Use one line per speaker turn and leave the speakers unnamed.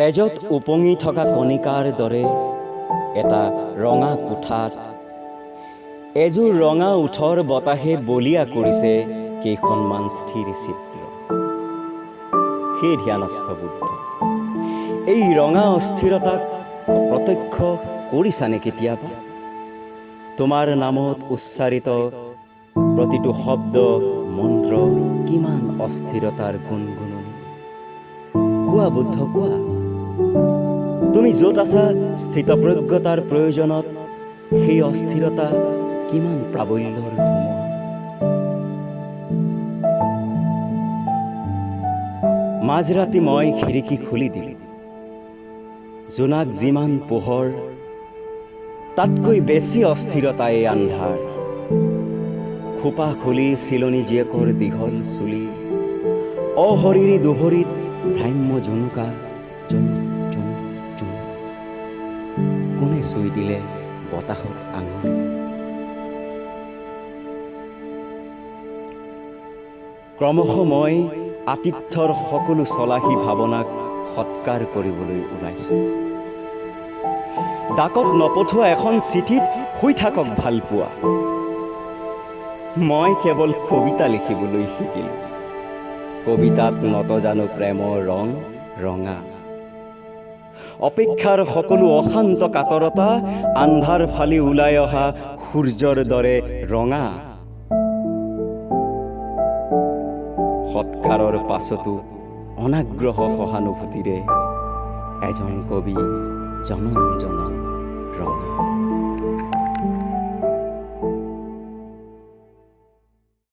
তেজত উপঙি থকা কণিকাৰ দৰে এটা ৰঙা কোঠাত এযোৰ ৰঙা ওঠৰ বতাহে বলিয়া কৰিছে কেইখনমান স্থিৰ চিত্ৰ। সেই ধ্যানস্থ বুদ্ধ, এই ৰঙা অস্থিৰতাক প্ৰত্যক্ষ কৰিছানে কেতিয়াবা? তোমাৰ নামত উচ্চাৰিত প্ৰতিটো শব্দ মন্ত্ৰ কিমান অস্থিৰতাৰ গুণগুণনি। কোৱা বুদ্ধ, কোৱা, তুমি য'ত আছা স্থিতপ্ৰজ্ঞতাৰ প্ৰয়োজনত সেই অস্থিৰতা কিমান প্ৰাবল্যৰ ধুমুহা। মাজৰাতি মই খিৰিকী খুলি দিলোঁ। জোনাক যিমান পোহৰ, তাতকৈ বেছি অস্থিৰতা এই আন্ধাৰ। খোপা খুলি চিলনী জীয়েকৰ দীঘল চুলি, অশৰীৰী দুভৰিত ভ্ৰাম্য জুনুকা, জুন জুন জুন। কোনে চুই দিলে বতাহত আঙুলি? ক্ৰমশ মই আতিথ্যৰ সকলো চলাহী ভাৱনাক সৎকাৰ কৰিবলৈ ওলাইছোঁ। ডাকত নপঠোৱা এখন চিঠিত শুই থাকক ভালপোৱা। মই কেৱল কবিতা লিখিবলৈ শিকিলোঁ। কবিতাত নত জানো প্ৰেমৰ ৰং ৰঙা। অপেক্ষাৰ সকলো অশান্ত কাতৰতা আন্ধাৰ ফালি ওলাই অহা সূৰ্যৰ দৰে ৰঙা। সৎকাৰৰ পাছতো অনাগ্ৰহ সহানুভূতিৰে এজন কবি জনম জনম ৰঙা।